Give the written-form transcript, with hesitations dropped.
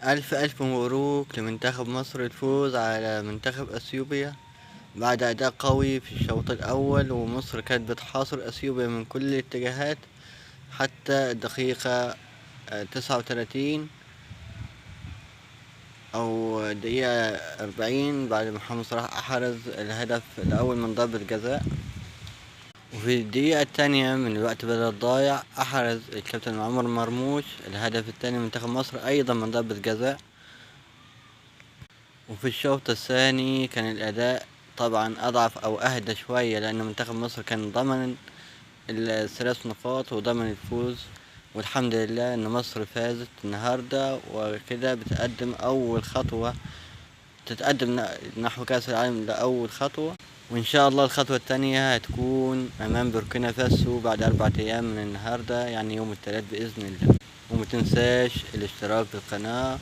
ألف ألف مبروك لمنتخب مصر الفوز على منتخب أثيوبيا بعد أداء قوي في الشوط الأول، ومصر كانت بتحاصر أثيوبيا من كل الاتجاهات حتى الدقيقة 39 أو دقيقة 40 بعد ما محمد صلاح أحرز الهدف الأول من ضربة جزاء. وفي الدقيقة الثانية من الوقت بدل الضايع أحرز الكابتن عمر مرموش الهدف الثاني من منتخب مصر أيضا من ضربة جزاء. وفي الشوط الثاني كان الأداء طبعا أضعف أو أهدى شوية، لأن منتخب مصر كان ضمن الثلاث نقاط وضمن الفوز، والحمد لله إن مصر فازت النهاردة، وكده بتقدم أول خطوة، تتقدم نحو كأس العالم لأول خطوة. وإن شاء الله الخطوة الثانية هتكون أمام بوركينا فاسو بعد 4 أيام من النهاردة، يعني يوم الثلاث بإذن الله. ومتنساش الاشتراك بالقناة.